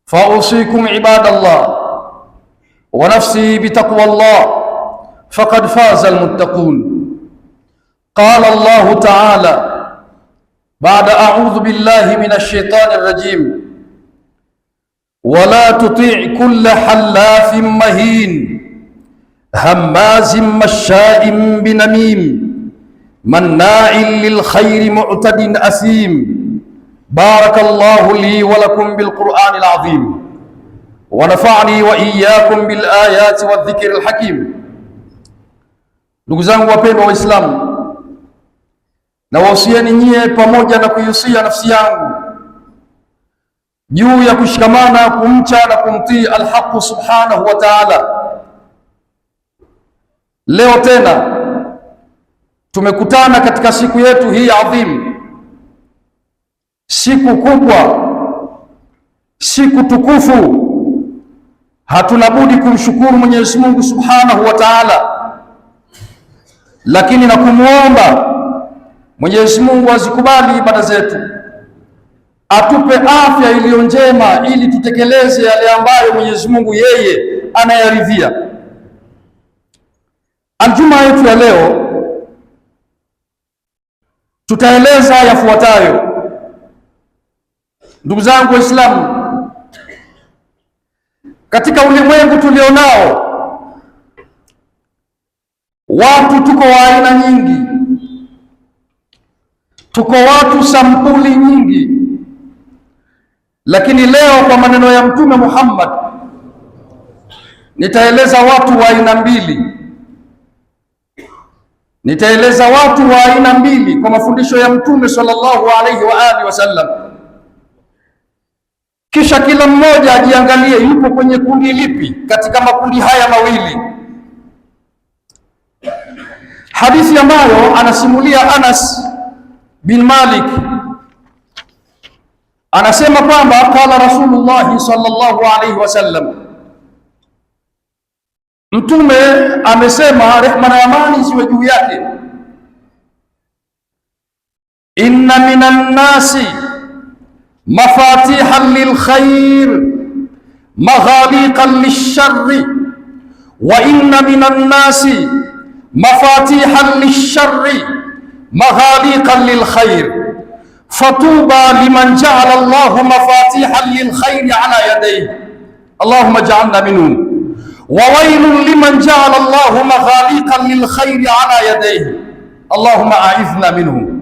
فأوصيكم عباد الله ونفسي بتقوى الله، فقد فاز المتقون. قال الله تعالى بعد أعوذ بالله من الشيطان الرجيم: ولا تطع كل حلاف مهين هماز مشاء بنميم مناع للخير معتد أثيم. بارك الله لي ولكم بالقرآن العظيم ونفعني وإياكم بالآيات والذكر الحكيم. Ndugu zangu wapendwa Waislamu, nawausieni nyie pamoja na kuiusia nafsi yangu juu ya kushikamana kumcha na kumtii Alhaqu subhanahu wa ta'ala. Leo tena tumekutana katika siku yetu hii adhimu, siku kubwa, siku tukufu. Hatuna budi kumshukuru Mwenyezi Mungu subhanahu wa ta'ala, lakini na kumwomba Mwenyezi Mungu azikubali ibada zetu, atupe afya iliyo njema ili tutekeleze yale ambayo Mwenyezi Mungu yeye anayaridhia. Aljuma yetu ya leo tutaeleza yafuatayo. Ndugu zangu Waislamu, katika ulimwengu tulionao watu tuko wa aina nyingi, tuko watu sampuli nyingi, lakini leo kwa maneno ya Mtume Muhammad nitaeleza watu wa aina mbili. Nitaeleza watu wa aina mbili kwa mafundisho ya Mtume sallallahu alaihi wa alihi wasallam, kisha kila mmoja ajiangalie yupo kwenye kundi lipi katika makundi haya mawili. Hadithi ambayo anasimulia Anas bin Malik anasema kwamba qala Rasulullah sallallahu alaihi wasallam, Mtume amesema, rehma na amani ziwe juu yake, inna minan nasi mafatihan lilkhair maghaliqan lisharri wa inna minan nasi mafatihan lisharri maghaliqan lilkhair fatuba liman ja'ala Allahu mafatihan lilkhairi ala yadayhi allahumma ij'alna minhum wa wailun liman ja'ala Allahu maghaliqan lilkhairi ala yadayhi allahumma a'idhna minhum.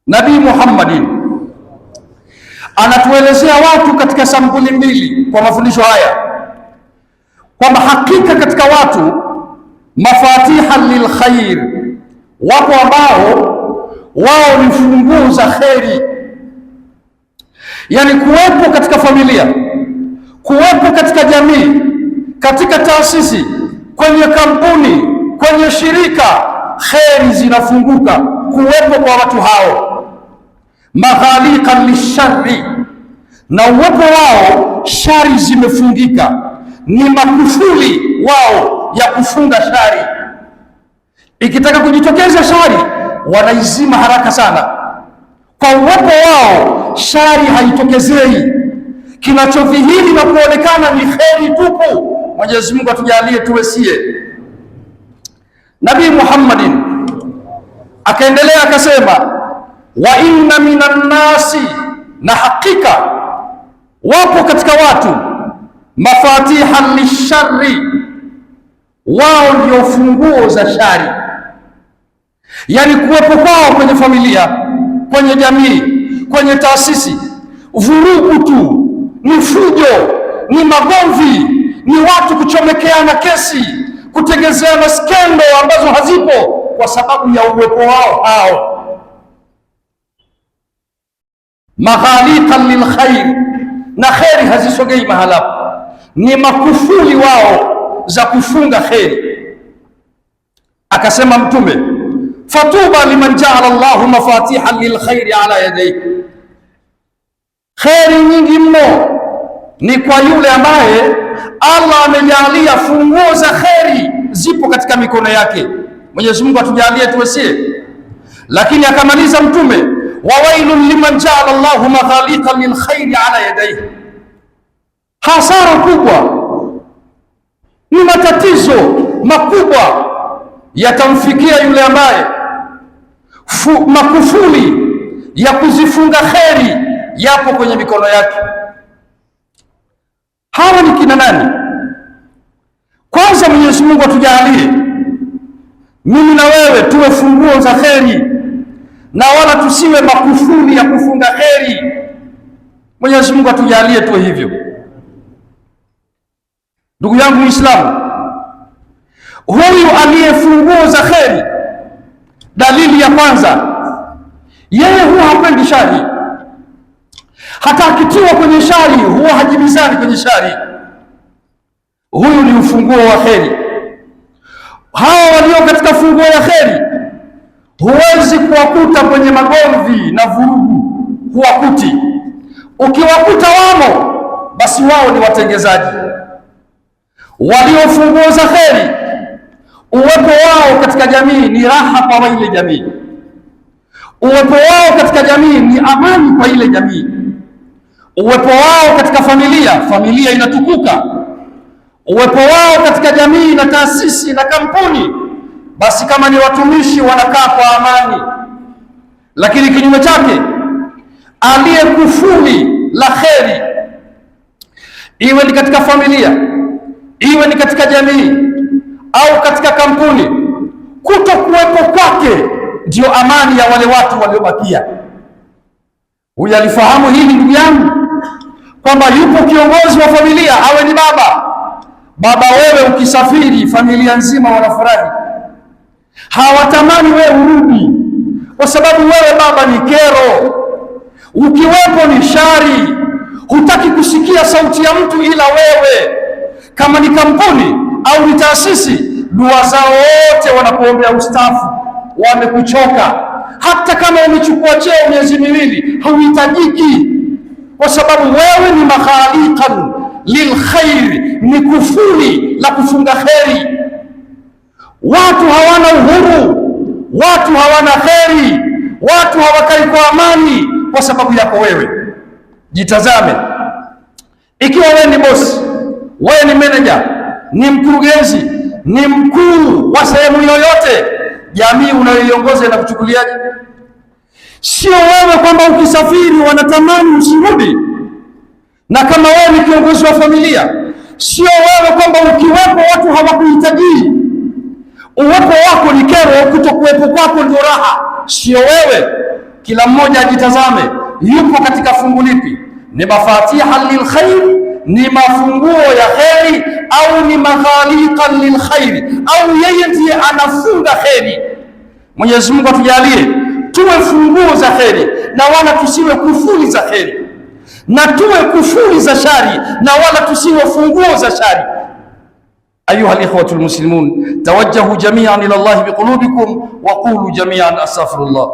Nabii Muhammadin anatuelezea watu katika sampuli mbili kwa mafundisho haya kwamba hakika katika watu mafatiha lilkhair, wapo ambao wao ni funguo za kheri, yani kuwepo katika familia, kuwepo katika jamii, katika taasisi, kwenye kampuni, kwenye shirika, kheri zinafunguka kuwepo kwa watu hao. Maghaliqan lisharri, na uwepo wao shari zimefungika, ni makufuli wao ya kufunga shari. Ikitaka kujitokeza shari wanaizima haraka sana. Kwa uwepo wao shari haitokezei, kinachodhihiri na kuonekana ni kheri tupu. Mwenyezi Mungu atujalie tuwe sie. Nabii Muhammadin akaendelea akasema, wa inna minan nasi, na hakika wapo katika watu mafatihan lisharri, wao ndio funguo za shari. Yaani kuwepo kwao kwenye familia, kwenye jamii, kwenye taasisi, vurugu tu, ni fujo, ni magomvi, ni watu kuchomekeana kesi, kutengezeana skendo ambazo hazipo kwa sababu ya uwepo wao hao. Maghaliqan lilkhair, na kheri hazisogei mahalapo, ni makufuli wao za kufunga kheri. Akasema Mtume, fatuba liman jaala Allahu mafatihan lilkhairi ala yadayhi, kheri nyingi mno ni kwa yule ambaye Allah amejalia funguo za kheri zipo katika mikono yake. Mwenyezi Mungu atujalie tuwesie. Lakini akamaliza Mtume, wa wailun liman jaala Allahu maghaliqan lilkhairi ala yadayhi, Hasara kubwa, ni matatizo makubwa yatamfikia yule ambaye makufuli ya kuzifunga kheri yapo kwenye mikono yake. Hawa ni kina nani? Kwanza Mwenyezi Mungu atujalie mimi na wewe tuwe funguo za kheri na wala tusiwe makufuli ya kufunga kheri. Mwenyezi Mungu atujalie tuwe hivyo. Ndugu yangu Muislamu, huyu aliye funguo za kheri, dalili ya kwanza, yeye huwa hapendi shari. Hata akitiwa kwenye shari huwa hajibizani kwenye shari. Huyu ni ufunguo wa kheri. Hawa walio katika funguo ya kheri huwezi kuwakuta kwenye magomvi na vurugu, huwakuti. Ukiwakuta wamo, basi wao ni watengezaji. Walio funguo za kheri, uwepo wao katika jamii ni raha kwa ile jamii, uwepo wao katika jamii ni amani kwa ile jamii, uwepo wao katika familia, familia inatukuka, uwepo wao katika jamii na taasisi na kampuni, basi kama ni watumishi wanakaa kwa amani. Lakini kinyume chake, aliyekufuli la kheri, iwe ni katika familia, iwe ni katika jamii au katika kampuni, kutokuwepo kwake ndio amani ya wale watu waliobakia. Huyu alifahamu hili ndugu yangu, kwamba yupo kiongozi wa familia, awe ni baba. Baba wewe ukisafiri, familia nzima wanafurahi, hawatamani wewe urudi, kwa sababu wewe baba ni kero, ukiwepo ni shari, hutaki kusikia sauti ya mtu ila wewe. Kama ni kampuni au ni taasisi, dua zao wote wanakuombea ustafu, wamekuchoka. Hata kama umechukua cheo miezi miwili, hauhitajiki, kwa sababu wewe ni makhaliqan lilkhairi, ni kufuli la kufunga kheri. Watu hawana uhuru, watu hawana kheri, watu hawakai kwa amani kwa sababu yako wewe. Jitazame, ikiwa wewe ni bosi, wewe ni manager, ni mkurugenzi, ni mkuu wa sehemu yoyote, jamii unayoiongoza inakuchukuliaje? Sio wewe kwamba ukisafiri wanatamani usirudi. Na kama wewe ni kiongozi wa familia, sio wewe kwamba ukiwepo watu hawakuhitaji. Uwepo wako ni kero, kutokuwepo kwako ndio raha. Sio wewe. Kila mmoja ajitazame, yupo katika fungu lipi? Ni mafatiha lilkhair, ni mafunguo ya kheri, au ni maghaliqan lilkhairi, au yeye ndiye anafunga kheri? Mwenyezi Mungu atujalie tuwe funguo za kheri na wala tusiwe kufuli za kheri, na tuwe kufuli za shari na wala tusiwe funguo za shari. Ayuha alikhwatu almuslimun, tawajjahu jami'an ila Allah biqulubikum wa qulu jami'an astaghfirullah.